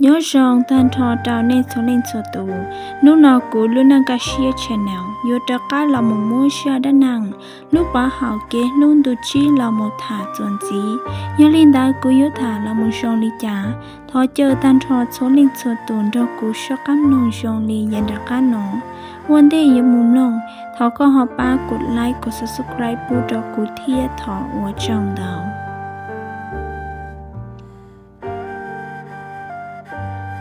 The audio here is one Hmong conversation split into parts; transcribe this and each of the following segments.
Nyob zoo tag nrho rau nej txhua leej txhua tus, hnub no kuv lub neej kaj siab channel yuav rov qab los mus muab zaj dab neeg lub pov haum kev hlub ntu tsib los mus tham txuas ntxiv. Yog li ntawd kuv yuav tham los mus zoo li cas, thov caw tag nrho txhua leej txhua tus nrog kuv soj qab mloog zoo li yav nram qab no. Ua ntej yuav mus mloog, thov koj ho pab kuv like, kuv subscribe pub rau kuv thiab, thov ua tsaug ntau.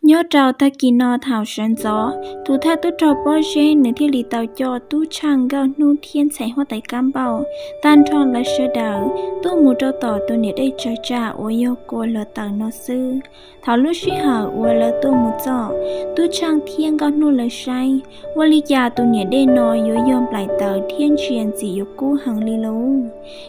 Nyob rau tag kis no thaum sawv ntxov, tus thawj tub rog Pob Zeb nws thiaj li tau coj Tub Tsheej, Nkauj Hnub thiab ntxhais huab tais Kab Npauj tag nrho lawv sawv daws tuaj mus rau tom tus niam dej tsawg tsaj uas yog kua hluav taws no xwb. Thaum lub sij hawm uas lawv tuaj mus txog, Tub Tsheej thiab Nkauj Hnub lawv saib, ua li cas tus niam dej no yuav yog nplaim taws thiab ntsia ntxim yuav kub heev li lauj.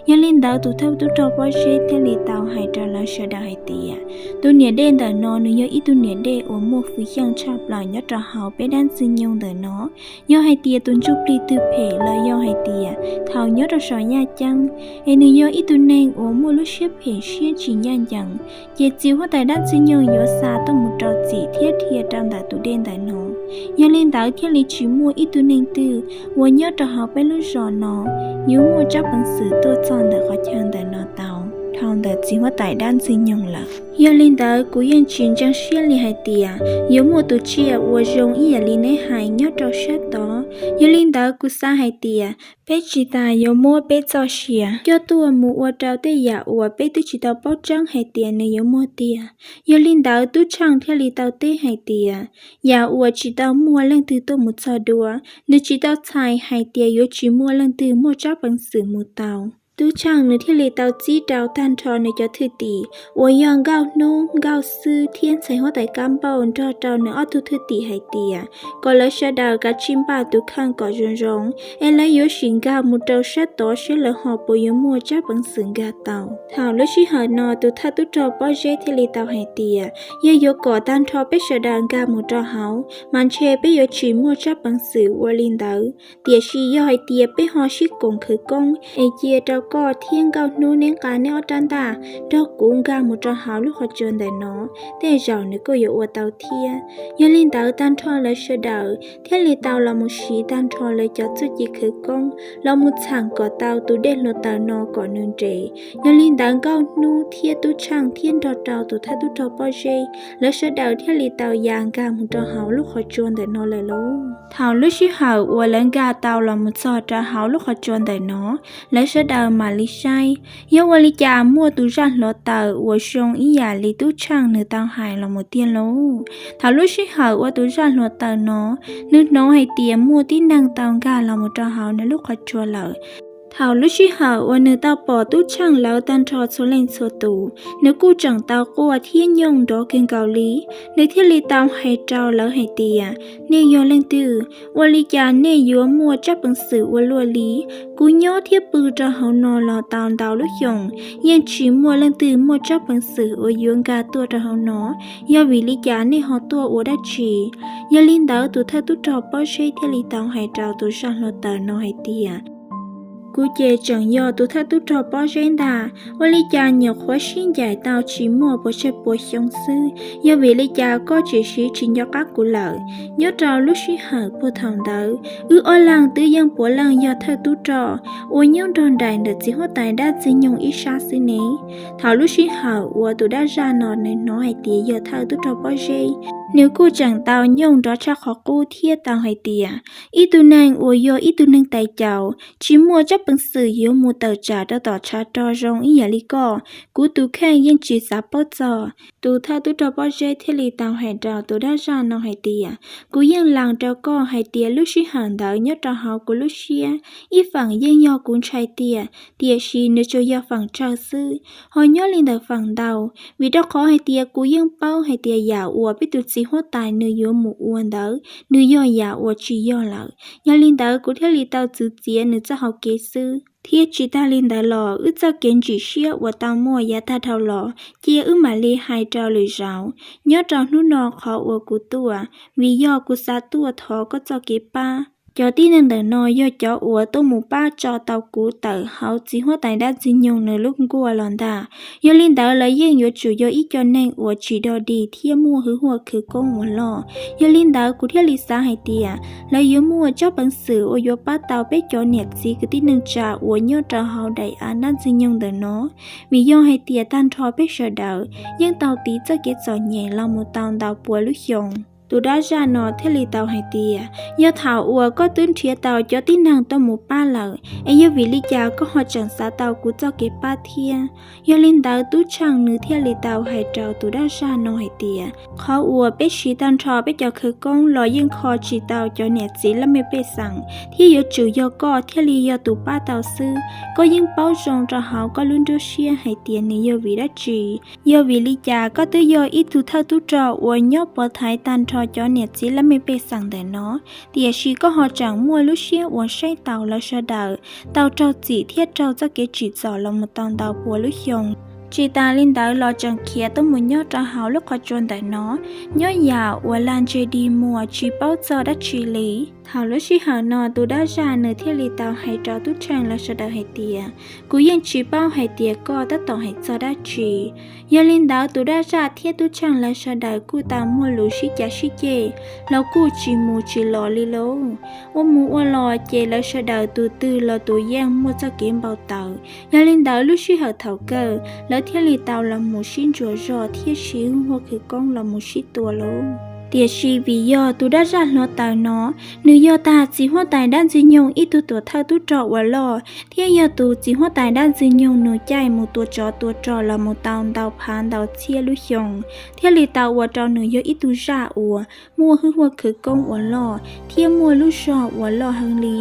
Yog li ntawd tus thawj tub rog Pob Zeb thiaj li tau hais rau lawv sawv daws hais tias, tus niam dej ntawm no nws yog ib tug niam dej uas muaj hwv xyeej tshaj plaws nyob rau hauv peb dab Ntxwg Nyoog ntawm no. Yog hais tias tus ntsuj plig twg phem los yog hais tias thaum nyob rau saum yaj ceeb, es nws yog ib tug neeg uas muaj lub siab phem siab tsis ncaj ncees, ces txiv huab tais dab Ntxwg Nyoog yuav xa tuaj mus rau txim thiab dhia rau ntawm tus dej ntawm no. Yog li ntawd thiaj li tsis muaj ib tug neeg twg uas nyob rau hauv peb lub zos no yuav muaj tsab peev xwm tuaj txog ntawm qhov chaw ntawm no tau dhau ntawm txiv huab tais dab Ntxwg Nyoog lawm. Yog li ntawd kuv yeej tsis ntseeg siab li hais tias yuav muaj tus tsiaj uas zoo ib yam li neb hais nyob rau sab tod. Yog li ntawd kuv xav hais tias peb tsis tas yuav muab peb txoj sia coj tuaj mus ua rau tej yam uas peb twb tsis tau paub tseeb hais tias nws yuav muaj tiag. Yog li ntawd Tub Tsheej thiaj li tau teb hais tias, yam uas tsis tau muaj leej twg tuaj mus txog dua, nws tsis tau txhais hais tias yuav tsis muaj leej twg muaj tsab peev xwm mus tau. Tub Tsheej nws thiaj li tau txib rau tag nrho nws cov thwj tim uas yog Nkauj Hnub, Nkauj Xwb thiab ntxhais huab tais Kab Npauj nrog rau nws ob tug thwj tim hais tias kom lawv sawv daws kav tsij npaj tus kheej kom zoo zoo, es lawv yuav sim nkag mus rau sab tod saib lawv ho puas yuav muaj tsab peev xwm nkag tau. Thaum lub sij hawm no tus thawj tub rog Pob Zeb thiaj li tau hais tias, yog yuav kom tag nrho peb sawv daws nkag mus rau hauv mas ntshe peb yuav tsis muaj tsab peev xwm ua li ntawd. Tiam sis yog hais tias peb ho sib koom khawv koob es cia rau koj thiab Nkauj Hnub neb nqa neb ob rab ntaj nrog kuv nkag mus rau hauv lub qhov tsua ntawm no, tej zaum nws kuj yuav ua tau thiab. Yog li ntawd tag nrho lawv sawv daws thiaj li tau los mus siv tag nrho lawv cov txuj ci khawv koob los mus txheem kom tau tus dej hluav taws no kom nws nres. Yog li ntawd Nkauj Hnub thiab Tub Tsheej thiab nrog rau tus thawj tub rog Pob Zeb, lawv sawv daws thiaj li tau ya nkag mus rau hauv lub qhov tsua ntawm no lawm lauj. Thaum lub sij hawm uas lawv nkag tau los mus txog rau hauv lub qhov tsua ntawm no, lawv sawv daws mam li saib, yog ua li cas muaj tus zaj hluav taws uas zoo ib yam li Tub Tsheej nws tau hais los mus tiag lauj. Thaum lub sij hawm uas tus zaj hluav taws no, nws hnov hais tias muaj tib neeg tau nkag los mus rau hauv nws lub qhov tsua lawm. Thaum lub sij hawm uas nws tau pom Tub Tsheej lawv tag nrho txhua leej txhua tus, nws kuj tseem tau quaj thiab nyooj nrov kawg nkaus li. Nws thiaj li tau hais rau lawv hais tias, nej yog leej twg? Ua li cas nej yuav muaj tsab peev xwm ua luaj li? Kuv nyob thiab pw rau hauv no los tau ntau lub xyoos, yeej tsis muaj leej twg muaj tsab peev xwm uas yuav nkag tuaj rau hauv no. Yog vim li cas nej ho tuaj ua dab tsi? Yog li ntawd tus thawj tub rog Pob Zeb thiaj li tau hais rau tus zaj hluav taws no hais tias, kuv ces tseem yog tus thawj tub rog Pob Zeb ntag, ua li cas nyuam qhuav sib ncaim tau tsis muaj puas tsawg puas xyoo xwb, yog vim li cas koj tseem siv tsis nco qab kuv lawm? Nyob rau lub sij hawm puag thaum ntawd, wb ob leeg twb yeej puav leej yog thawj tub rog uas nyob nrog nraim ntawm txiv huab tais dab Ntxwg Nyoog ib sab xwb ne. Thaum lub sij hawm uas tus dab zaj no nws hnov hais tias yog thawj tub rog Pob Zeb, nws kuj tseem tau nyooj nrov tshaj qhov qub thiab tau hais tias, ib tug neeg uas yog ib tug neeg tais caus tsis muaj tsab peev xwm yuav mus tawm tsam rau tom tshav rog zoo ib yam li koj, kuv tus kheej yeej tsis xav paub txog. Tus thawj tub rog Pob Zeb thiaj li tau hais rau tus dab zaj no hais tias, kuv yeej lees rau koj hais tias lub sij hawm ntawd nyob rau hauv kuv lub siab, ib feem yeej yog kuv ntshai tiag, tiam sis nws tsuas yog feem tsawg xwb, ho nyob li ntawm feem ntau, vim rau qhov hais tias kuv yeej paub hais tias yam uas peb tus txiv huab tais nws yuav mus ua ntawd nws yog yam uas tsis yog lawm. Yog li ntawd kuv thiaj li tau txwv txiav nws txoj hau kev xwb. Thiab tsis tag li ntawd los wb txoj kev ntsim siab uas tau muaj yav tag dhau los cia wb mam li hais rau lwm zaus. Nyob rau hnub no qhov uas kuv tuaj, vim yog kuv xav tuaj thov koj txoj kev pab. Cov tib neeg ntawm no yog cov uas tuaj mus pab tso tau kuv tawm hauv txiv huab tais dab ntxwg nyoog nws lub nkuaj los ntag. Yog li ntawd lawv yeej yuav tsum yog ib co neeg uas tsis dog dig thiab muaj hwj huam khawv koob uas loj. Yog li ntawd kuv thiaj li xav hais tias lawv yuav muaj tsab peev xwm uas yuav pab tau peb cov niam txiv kwv tij neej tsa uas nyob rau hauv daim av dab ntxwg nyoog ntawm no, vim yog hais tias tag nrho peb sawv daws yeej tau tiv txoj kev txom nyem los mus tau ntau pua lub xyoos. Tus dab zaj no thiaj li tau hais tias, yog thaum uas koj twb nrhiav tau cov tib neeg tuaj mus pab lawm, es yog vim li cas koj ho tseem xav tau kuv txoj kev pab thiab? Yog li ntawd Tub Tsheej nws thiaj li tau hais rau tus dab zaj no hais tias, qhov uas peb siv tag nrho peb cov khawv koob los yeej kho tsis tau cov niam txiv laj mej pej xeem, thiab yuav tsum yog koj thiaj li yog tus pab tau xwb. Koj yeej paub zoo rau hauv koj lub nruab siab hais tias nws yog vim dab tsi. Yog vim li cas koj twb yog ib tug thawj tub rog uas nyob pov thaiv tag nrho cov niam txiv laj mej pej xeem ntawm no, tiam sis koj ho tseem muaj lub siab uas saib taus lawv sawv daws tau raug txim thiab raug txoj kev tsim txom los mus tau ntau pua lub xyoo? Tsis tas li ntawd los tseem khiav tuaj mus nyob rau hauv lub qhov tsua ntawm no, nyob yam uas lag ntseg dig muag tsis paub txog dab tsi li. Thaum lub sij hawm no tus dab zaj nws thiaj li tau hais rau Tub Tsheej lawv sawv daws hais tias, kuv yeej tsis paub hais tias koj tab tom hais txog dab tsi. Yog li ntawd tus dab zaj thiab Tub Tsheej lawv sawv daws kuj tau muaj lus sib cav sib ceg los kuj tsis mus tsis los li lauj. Ua mus ua los ces lawv sawv daws tus twg los tus yeej muaj txoj kev npau taws. Yog li ntawd lub sij hawm thaum kawg lawv thiaj li tau los mus sib ntsuas zog thiab siv hwj huam khawv koob los mus sib tua lauj. Tiam sis vim yog tus dab zaj hluav taws no, nws yog tag txiv huab tais dab ntxwg nyoog ib tug tuam thawj tub rog uas loj, thiab yog tus txiv huab tais dab ntxwg nyoog nws caij mus tua tsov tua rog los mus tau ntau phav ntau txhiab lub xyoo, thiaj li tau ua rau nws yog ib tug zaj uas muaj hwj huam khawv koob uas loj thiab muaj lub zog uas loj heev li,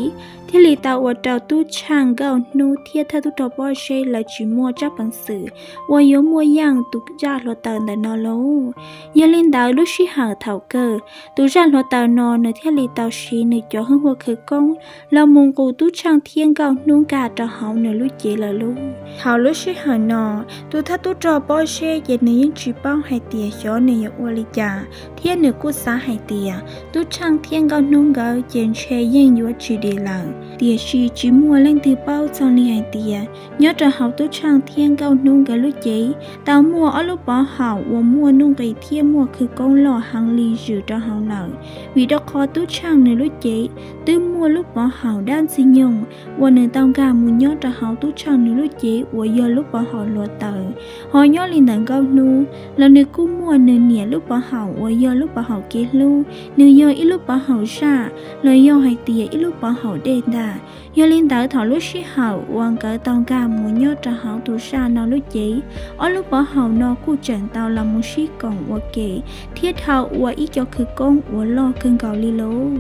thiaj li tau ua rau Tub Tsheej, Nkauj Hnub thiab thawj tub rog Pob Zeb lawv tsis muaj tsab peev xwm uas yuav muaj yeej tus zaj hluav taws ntawm no lauj. Yog li ntawd lub sij hawm thaum kawg tus zaj hluav taws no nws thiaj li tau siv nws cov hwj huam khawv koob los mus nqus Tub Tsheej thiab Nkauj Hnub nkag rau hauv nws lub cev lawm lauj. Thaum lub sij hawm no tus thawj tub rog Pob Zeb ces nws yeej tsis paub hais tias xyov nws yuav ua li cas, thiab nws kuj xav hais tias Tub Tsheej thiab Nkauj Hnub nkawd ces ntshe yeej yuav tsis dim lawm. Tiam sis tsis muaj leej twg paub txog li hais tias nyob rau hauv Tub Tsheej thiab Nkauj Hnub nkawd lub cev tau muaj ob lub pov haum uas muaj nuj nqis thiab muaj khawv koob loj heev li zwm rau hauv lawm. Vim rau qhov Tub Tsheej nws lub cev twb muaj lub pov haum dab ntxwg nyoog uas nws tau nkag mus nyob rau hauv Tub Tsheej nws lub cev uas yog lub pov haum hluav taws. Ho nyob li ntawm Nkauj Hnub los nws kuj muaj nws niam lub pov haum uas yog lub pov haum kev hlub, nws yog ib lub pov haum zaj los yog hais tias ib lub pov haum dej ntag. Yog li ntawd thaum lub sij hawm uas nkawd tau nkag mus nyob rau hauv tus zaj no lub cev, ob lub pov haum no kuj tseem tau los mus sib koom ua ke thiab dhau ua ib co khawv koob uas loj kawg nkaus li lauj.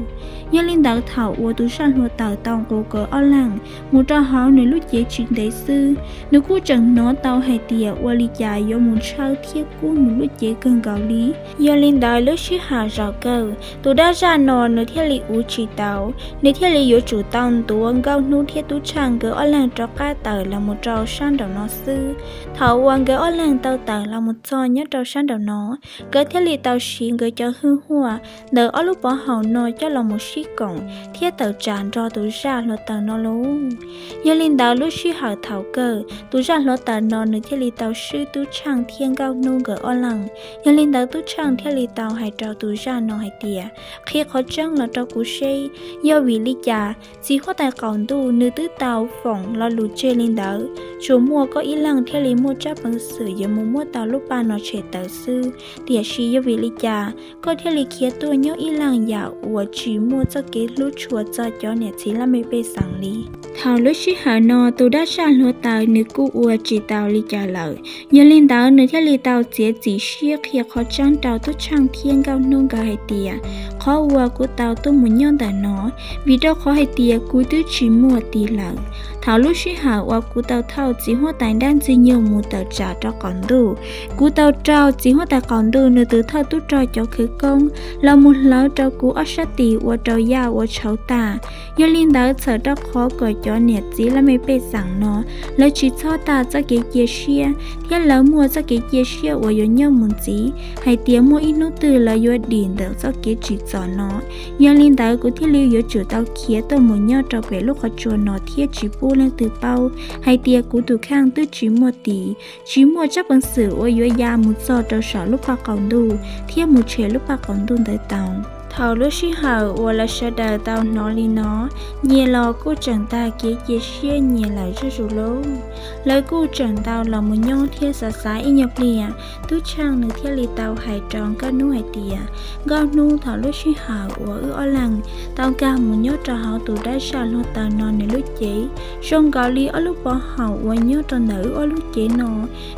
Yog li ntawd thaum uas tus zaj hluav taws tau nqus nkawd ob leeg mus rau hauv nws lub cev tsis ntev xwb, nws kuj tseem hnov tau hais tias ua li cas yuav mus ntshaw thiab kub nws lub cev kawg nkaus li. Yog li ntawd lub sij hawm zaum kawg tus dab zaj no nws thiaj li uv tsis tau, nws thiaj li yuav tsum tau ntuav Nkauj Hnub thiab Tub Tsheej nkawd ob leeg rov qab tawm los mus rau sab nraum no xwb. Thaum uas nkawd ob leeg tau tawm los mus txog nyob rau sab nraum no, nkawd thiaj li tau siv nkawd cov hwj huam ntawm ob lub pov haum no coj los mus sib koom thiab tawm tsam nrog tus zaj hluav taws no lauj. Yog li ntawd lub sij hawm thaum kawg tus zaj hluav taws no nws thiaj li tau swb Tub Tsheej thiab Nkauj Hnub nkawd ob leeg. Yog li ntawd Tub Tsheej thiaj li tau hais rau tus zaj no hais tias, qhia qhov tseeb los rau kuv seb, yog vim li cas txiv huab tais qaum ntuj nws twb tau foom lo lus tseg li ntawd, tsuas muaj koj ib leeg thiaj li muaj tsab peev xwm yuav mus muab tau lub paj no tshem tawm xwb, tiam sis yog vim li cas koj thiaj li khiav tuaj nyob ib leeg yam uas tsis muaj txoj kev hlub tshua txog cov niam txiv laj mej pej xeem li? Thaum lub sij hawm no tus dab zaj hluav taws nws kuj ua tsis tau li cas lawm, yog li ntawd nws thiaj li tau txiav txim siab qhia qhov tseeb rau Tub Tsheej thiab Nkauj Hnub nkawd hais tias, qhov uas kuv tau tuaj mus nyob ntawm no, vim rau qhov hais tias tias kuv twb tsis muaj tis lawm. Thaum lub sij hawm uas kuv tau thauj txiv huab tais dab ntxwg nyoog mus tawm tsam rau qaum ntuj, kuv tau raug txiv huab tais qaum ntuj nws tus thawj tub rog cov khawv koob los mus hlawv rau kuv ob sab tis ua rau yaj ua tshauv tag. Yog li ntawd txhawm rau qhov kom cov niam txiv laj mej pej xeem no lawv tsis txhob tag txoj kev cia siab thiab lawv muaj txoj kev cia siab uas yuav nyob mus ntxiv hais tias muaj ib hnub twg lawv yuav dim ntawm txoj kev tsim txom no. Yog li ntawd kuv thiaj li yuav tsum tau khiav tuaj mus nyob rau pem lub qhov tsua no thiab tsis pub leej twg paub hais tias kuv tus kheej twb tsis muaj tis, tsis muaj tsab peev xwm uas yuav ya mus txog rau saum lub paj qaum ntuj thiab mus tshem lub paj qaum ntuj ntawd tau. Thaum lub sij hawm uas lawv sawv daws tau hnov li no, nyias los kuj tseem tag kev cia siab nyias lawm zuj zus lauj. Lawv kuj tseem tau los mus nyob thiab xav xav ib nyuag pliag, tub tsheej nws thiaj li tau hais rau nkauj hnub hais tias, nkauj hnub, thaum lub sij hawm uas wb ob leeg tau nkag mus nyob rau hauv tus dab zaj hluav taws no nws lub cev, zoo nkaus li ob lub pov haum uas nyob rau ntawm wb ob lub cev no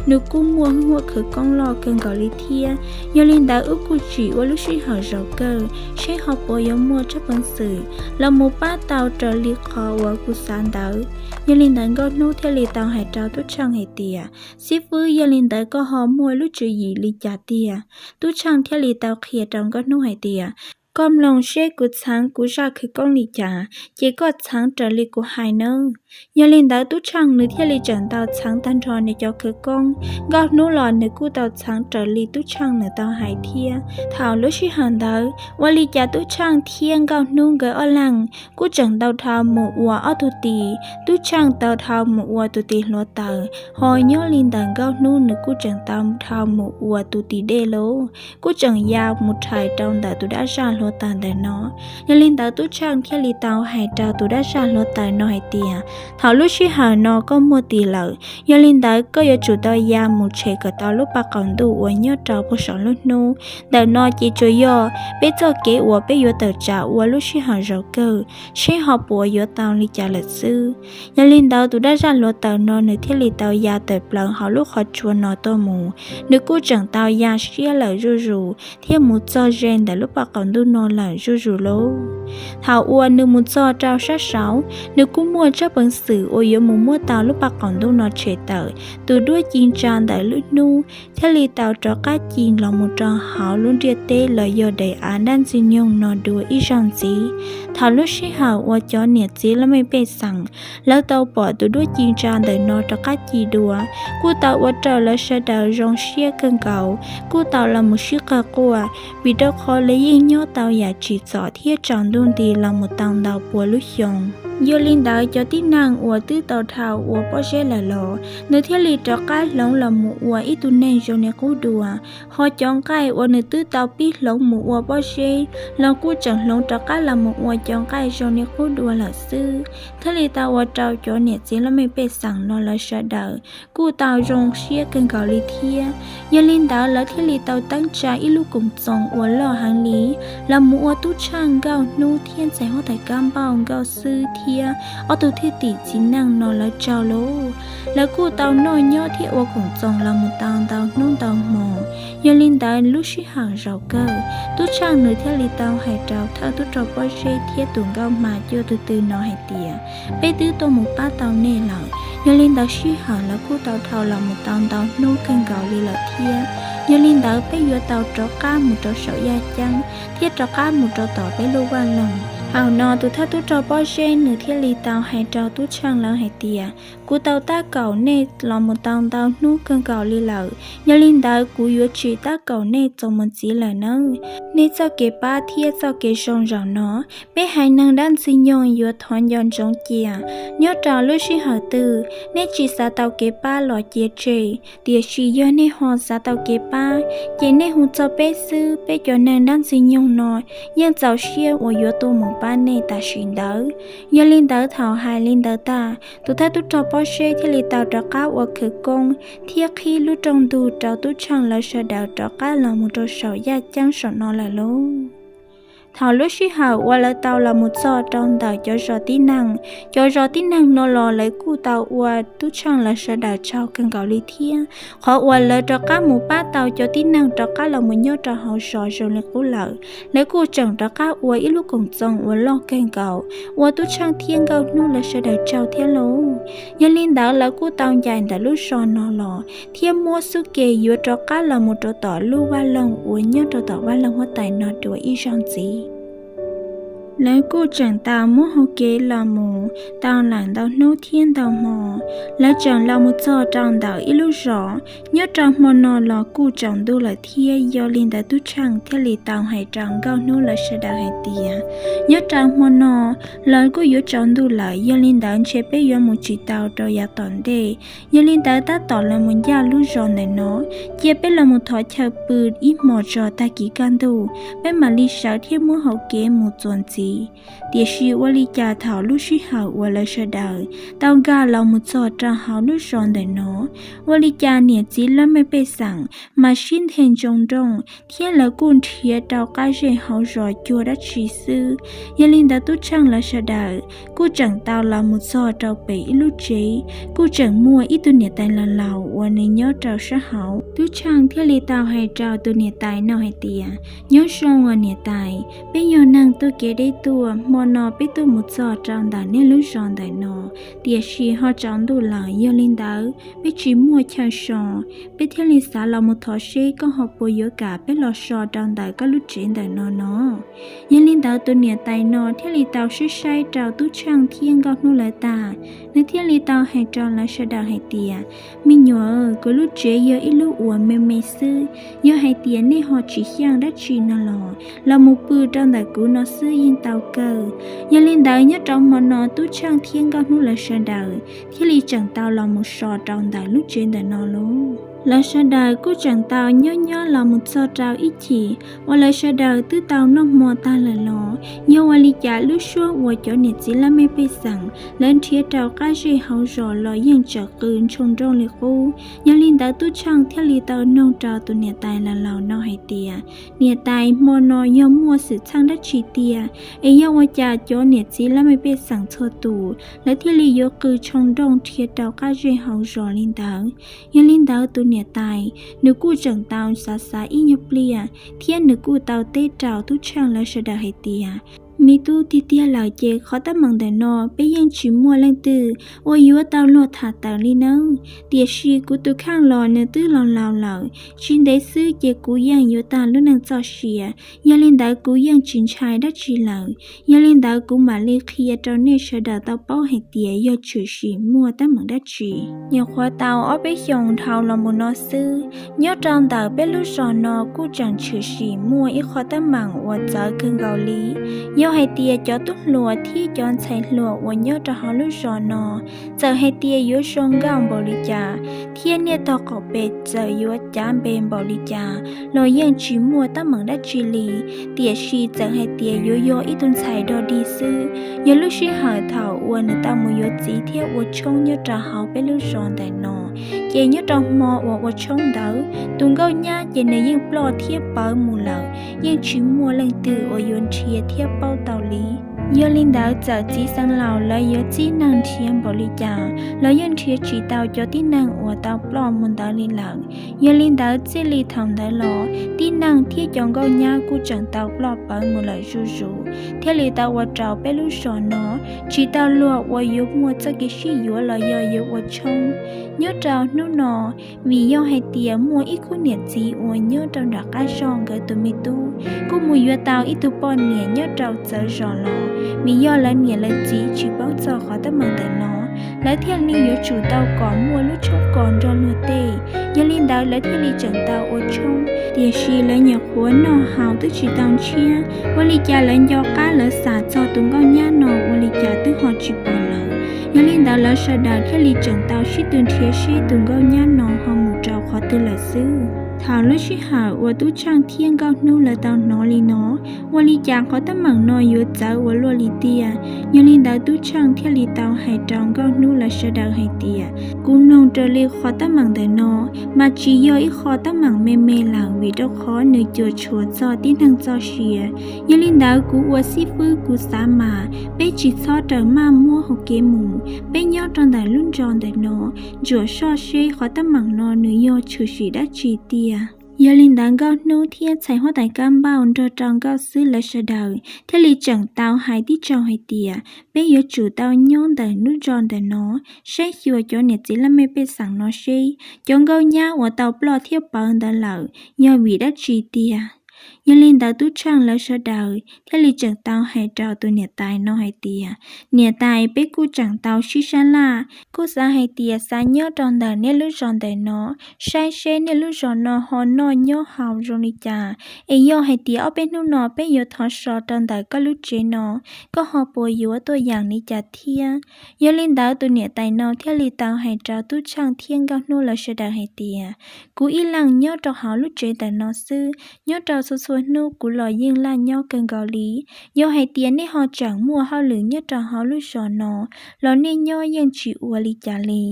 nws kuj muaj hwj huam khawv koob loj kawg nkaus li thiab. Yog li ntawd wb kuj tsim ua lub sij hawm zaum kawg seb ho puas yuav muaj tsab peev xwm los mus pab tau raws li qhov uas kuv xav ntawd. Yog li ntawd nkauj hnub thiaj li tau hais rau tub tsheej hais tias, xib fwb, yog li ntawd koj ho muaj lub tswv yim li cas tiag? Tub tsheej thiaj li tau qhia rau nkauj hnub hais tias, koj mloog seb kuv txheev kuv zaj khawv koob li cas, ces koj txheev raws li kuv hais nawb. Yog li ntawd tub tsheej nws thiaj li tseem tau txheev tag nrho nws cov khawv koob. Nkauj hnub los nws kuj tau txheev raws li tub tsheej nws tau hais thiab. Thaum lub sij hawm ntawd ua li cas tub tsheej thiab nkauj hnub nkawd ob leeg kuj tseem tau dhau mus ua ob tug tis. Tub tsheej tau dhau mus ua tus tis hluav taws, ho nyob li ntawm nkauj hnub nws kuj tseem tau dhau mus ua tus tis dej lauj, kuj tseem ya mus rhais rau ntawm tus dab zaj hluav taws ntawm no. Yog li ntawd tub tsheej thiaj li tau hais rau tus dab zaj hluav taws no hais tias, thaum lub sij hawm no koj muaj tis lawm, yog li ntawd koj yuav tsum tau ya mus tshem kom tau lub paj qaum ntuj uas nyob rau puag saum lub hnub ntawm no, ces tsuas yog peb txoj kev uas peb yuav tawm tsam ua lub sij hawm zaum kawg seb ho puas yuav tau li cas lawm xwb. Yog li ntawd tus dab zaj hluav taws no nws thiaj li tau ya tawm plaws hauv lub qhov tsua no tuaj mus. Nws kuj tseem tau ya siab lawm zuj zus thiab mus txog ze ntawm lub paj qaum ntuj no lawm zuj zus lauj. Thaum uas nws mus txog rau sab saud, nws kuj muaj tsab peev xwm uas yuav mus muab tau lub paj qaum ntuj no tshem tawm. Tus duab ci ntsa ntawm lub hnub thiaj li tau rov qab ci los mus rau hauv lub ntiaj teb los yog daim av dab ntxwg nyoog no dua ib zaug ntxiv. Thaum lub sij hawm uas cov niam txiv laj mej pej xeem lawv tau pom tus duab ci ntsa ntawm no rov qab ci dua, kuj tau ua rau lawv sawv daws zoo siab kawg nkaus, kuj tau los mus sib qawg quaj, vim rau qhov lawv yeej nyob tau yam tsim txom thiab tsaus ntuj nti los mus tau ntau pua lub xyoo. Yog li ntawd cov tib neeg uas twb tau dhau ua pob zeb lawm los nws thiaj li rov qab hloov los mus ua ib tug neeg zoo li qub dua, ho cov nqaij uas nws twb tau pib hloov mus ua pob zeb los kuj tseem hloov rov qab los mus ua cov nqaij zoo li qub dua lawm xwb. Thiaj li tau ua rau cov niam txiv laj mej pej xeem no lawv sawv daws kuj tau zoo siab kawg nkaus li thiab. Yog li ntawd lawv thiaj li tau teeb tsa ib lub koom txoos uas loj heev li los mus ua tub tsheej nkauj hnub thiab ntxhais huab tais kab npauj nkauj xwb thiab ob tug thwj tim txiv neej no lawv tsaug lauj. Lawv kuj tau noj nyob thiab ua koom txoos los mus tau ntau hnub ntau hmo. Yog li ntawd lub sij hawm zaum kawg tub tsheej nws thiaj li tau hais rau thawj tub rog pob zeb thiab tus nkauj hma cuaj tug twg no hais tias, peb twb tuaj mus pab tau nej lawm. Yog li ntawd sij hawm lawv kuj tau dhau los mus tau ntau hnub kawg nkaus li lawm thiab. Yog li ntawd peb yuav tau rov qab mus rau saum yaj ceeb thiab rov qab mus rau tom peb lub vaj loog. Thaum no tus thawj tub rog pob zeb nws thiaj li tau hais rau tub tsheej lawv hais tias, kuv tau tab kaum nej los mus tau ntau hnub kawg nkaus li lawm, yog li ntawd kuv yuav tsis tab kaum nej txuas mus ntxiv lawm nawb. Nej txoj kev pab thiab txoj kev zoo zaum no, peb haiv neeg dab ntxwg nyoog yuav thov nco ntsoov cia. Nyob rau lub sij hawm twg nej tsis xav tau kev pab los cia tseg, tiam sis yog nej ho xav tau kev pab, ces nej hu txog peb xwb, peb cov neeg dab ntxwg nyoog no yeej txaus siab uas yuav tuaj mus pab nej tam sim ntawd. Yog li ntawd thaum hais li ntawd tag, tus thawj tub rog pob zeb thiaj li tau rov qab ua khawv koob thiab qhib lub rooj ntug rau tub tsheej lawv sawv daws rov qab los mus rau saum yaj ceeb saum no lawm lauj. Thaum lub sij hawm uas lawv tau los mus txog rau ntawm cov zos tib neeg, cov zos tib neeg no los lawv kuj tau ua Tub Tsheej lawv sawv daws tsaug kawg nkaus li thiab. Qhov uas lawv rov qab mus pab tau cov tib neeg rov qab los mus nyob rau hauv zos zoo li qub lawm, lawv kuj tseem rov qab ua ib lub koom txoos uas loj kawg nkaus, ua Tub Tsheej thiab Nkauj Hnub lawv sawv daws tsaug thiab lauj. Yog li ntawd lawv kuj tau ncaim ntawm lub zos no los thiab muab xub ke yuav rov qab los mus rau tom lub vaj loog uas nyob rau tom vaj loog huab tais no dua ib zaug ntxiv. Lawv kuj tseem tau muab hau kev los mus tau lawm ntau hnub thiab ntau hmo, lawv tseem los mus txog rau ntawm ib lub zos. Nyob rau hmo no los kuj tsaus ntuj lawm thiab, yog li ntawd Tub Tsheej thiaj li tau hais rau Nkauj Hnub lawv sawv daws hais tias, nyob rau hmo no los kuj yuav tsaus ntuj lawm, yog li ntawd ntshe peb yuav mus tsis tau rau yav tom ntej. Yog li ntawd tab tom los mus ncaj lub zos ntawm no, cia peb los mus thov chaw pw ib hmos tso, tag kis kaj ntug peb mam li sawv thiab muab hau kev mus txuas ntxiv. Tiam sis ua li cas thaum lub sij hawm uas lawv sawv daws tau nkag los mus txog rau hauv lub zos ntawm no, ua li cas niam txiv laj mej pej xeem mas sib nthe ntsoog nrooj thiab lawv kuj nrhiav rau qab zej hauv zos cuag dab tsi xwb. Yog li ntawd Tub Tsheej lawv sawv daws kuj tseem tau los mus txog rau pem ib lub tsev, kuj tseem muaj ib tug niam tais laus laus uas nws nyob rau sab hauv. Tub Tsheej thiaj li tau hais rau tus niam tais no hais tias, nyob zoo os niam tais, peb yog neeg tuaj kev deb tuaj, hmo no peb tuaj mus txog rau ntawm nej lub zos ntawm no, tiam sis ho tsaus ntuj lawm, yog li ntawd peb tsis muaj chaw so, peb thiaj li xav los mus thov seb koj ho puas yuav kam peb los so rau ntawm koj lub tsev ntawm no no. Yog li ntawd tus niam tais no thiaj li tau saib saib rau Tub Tsheej thiab Nkauj Hnub lawv tag, nws thiaj li tau hais rau lawv sawv daws hais tias, me nyuam, kuv lub tsev yog ib lub uas me me xwb, yog hais tias nej ho tsis xyeej dab tsi no los los mus pw rau ntawm kuv no xwb yeej tau kawg. Yog li ntawd nyob rau hmo no Tub Tsheej thiab Nkauj Hnub lawv sawv daws thiaj li tseem tau los mus so rau ntawm lub tsev ntawm no lauj. Lawv sawv daws kuj tseem tau nyob nyob los mus txog rau ib chim uas lawv sawv daws twb tau noj hmo tag lawm los, yog ua li cas lub suab uas cov niam txiv laj mej pej xeem lawv nrhiav rau qab zej hauv zos los yeej tseem qw ntshoo nrooj li qub. Yog li ntawd Tub Tsheej thiaj li tau noog rau tus niam tais laus laus no hais tias, niam tais, hmo no yog muaj xwm txheej dab tsi tiag es yog ua cas cov niam txiv laj mej pej xeem txhua tus lawv thiaj li yuav qw tshoo nrooj nrhiav rau qab zej hauv zos li ntawd? Yog li ntawd tus niam tais nws kuj tseem tau xav xav ib nyuag pliag thiab nws kuj tau teb rau Tub Tsheej lawv sawv daws hais tias, me tub, tiag tiag lawm ces qhov teeb meem ntawm no peb yeej tsis muaj leej twg uas yuav tau luag tham tawm li nawb. Tiam sis kuv tus kheej los nws twb laus laus lawm, tsis ntev xwb ces kuv yeej yuav tag lub neej txoj sia. Yog li ntawd kuv yeej tsis ntshai dab tsi lawm. Yog li ntawd kuv mam li qhia rau nej sawv daws tau paub hais tias yog tshwm sim muaj teeb meem dab tsi. Nyuam qhuav tau ob peb xyoos dhau los mus no xwb, nyob rau ntawm peb lub zos no kuj tseem tshwm sim muaj ib qho teeb meem uas txawv kawg nkaus li. Yog hais tias cov tub hluas thiab cov ntxhais hluas uas nyob rau hauv lub zos no txawm hais tias yuav zoo nkauj npaum li cas thiab niaj tog qaum pem txawm yuav cav npe npaum li cas los yeej tsis muaj teeb meem dab tsi li. Tiam sis txawm hais tias yuav yog ib tug ntxhais dog dig xwb, yog lub sij hawm thaum uas nws tau mus yuav txiv thiab ua tshoob nyob rau hauv peb lub zos ntawm no, ces nyob rau hmo uas ua tshoob ntawd tus nkauj nyab ces nws yeej ploj thiab pawv mus lawm, yeej tsis muaj leej twg uas yuav nrhiav thiab paub tau li. Yog li ntawd txawm txiv xeev laus lawv yuav txib neeg nrhiav npaum li cas los yeej nrhiav tsis tau cov tib neeg uas tau ploj mus ntawd li lawm. Yog li ntawd txij li thaum ntawd los tib neeg thiab cov nkauj nyab kuj tseem tau ploj pawv mus lawm zuj zus, thiaj li tau ua rau peb lub zos no tsis tau luag uas yuav muaj txoj kev sib yuav los yog yuav ua tshoob. Nyob rau hnub no, vim yog hais tias muaj ib khub niam txiv uas nyob rau nram qab zog nkawd tus me tub kuj mus yuav tau ib tug poj niam nyob rau txawv zos los, vim yog lawv niam lawv txiv tsis paub txog qhov teeb meem ntawm no, lawv thiaj li yuav tsum tau kom muaj lub tshoob kos nrog luag tej. Yog li ntawd lawv thiaj li tseem tau ua tshoob, tiam sis lawv nyuam qhuav noj haus twb tsis tau ntshiab, ua li cas lawv nco qab lawv xav txog tus nkauj nyab no ua li cas twb ho tsis pom lawm. Yog li ntawd lawv sawv daws thiaj li tseem tau sib tw nrhiav seb tus nkauj nyab no ho mus rau qhov twg lawm xwb. Thaum lub sij hawm uas Tub Tsheej thiab Nkauj Hnub lawv tau hnov li no, ua li cas qhov teeb meem no yuav txawv ua luaj li tiag? Yog li ntawd Tub Tsheej thiaj li tau hais rau Nkauj Hnub lawv sawv daws hais tias, kuv mloog raws li qhov teeb meem ntawm no, mas tsis yog ib qho teeb meem me me lawm vim rau qhov nws cuam tshuam txog tib neeg txoj sia. Yog li ntawd kuv ua xib fwb kuv xav mas peb tsis txhob raws maj muab hau kev mus, peb nyob rau ntawm lub nro ntawm no, ntsuam soj seb qhov teeb meem no nws yog tshwm sim dab tsi tiag. Yog li ntawd Nkauj Hnub thiab ntxhais huab tais Kab Npauj nrog rau Nkauj Xwb lawv sawv daws thiaj li tseem tau hais tib tsaug hais tias, peb yuav tsum tau nyob ntawm lub nro ntawm no, saib xyuas cov niam txiv laj mej pej xeem no seb cov nkauj nyab uas tau ploj thiab pawv ntawd lawm yog vim dab tsi tiag. Yog li ntawd Tub Tsheej lawv sawv daws thiaj li tseem tau hais rau tus niam tais no hais tias, niam tais, peb kuj tseem tau sib sab laj, kuj xav hais tias xav nyob rau ntawm nej lub zos ntawm no, saib seb nej lub zos no ho noj nyob haus zoo li cas, es yog hais tias ob peb hnub no peb yuav thov so rau ntawm koj lub tsev no, koj ho puas yuav tuaj yeem li cas thiab? Yog li ntawd tus niam tais no thiaj li tau hais rau Tub Tsheej thiab Nkauj Hnub lawv sawv daws hais tias, kuv ib leeg nyob rau hauv lub tsev ntawm no xwb, nyob rau txhua txhua hnub kuv los yeej laj nyob kawg nkaus li. Yog hais tias nej ho tseem muaj hauj lwm nyob rau hauv lub zos no los nej nyob yeej tsis ua li cas li.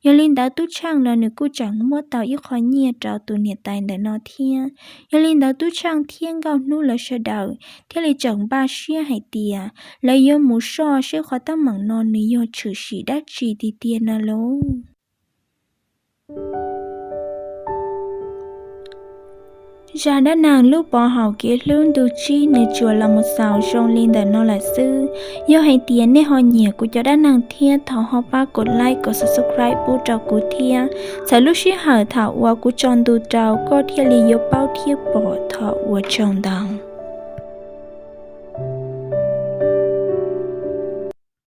Yog li ntawd Tub Tsheej los nws kuj tseem muab tau ib qho nyiaj rau tus niam tais ntawm no thiab. Yog li ntawd Tub Tsheej thiab Nkauj Hnub lawv sawv daws thiaj li tseem npaj siab hais tias lawv yuav mus soj seb qhov teeb meem no nws yog tshwm sim dab tsi tiag tiag no lauj. Zaj dab neeg Lub Pov Haum Kev Hlub ntu tsib nws tsuas los mus xaus zoo li ntawm no lawm xwb. Yog hais tias nej ho nyiam kuv cov dab neeg thiab thov ho pab kom like kom subscribe pub rau kuv thiab, txhawm lub sij hawm thaum uas kuv tso ntu rau koj thiaj li yuav paub thiab pom. Thov ua tsaug ntau.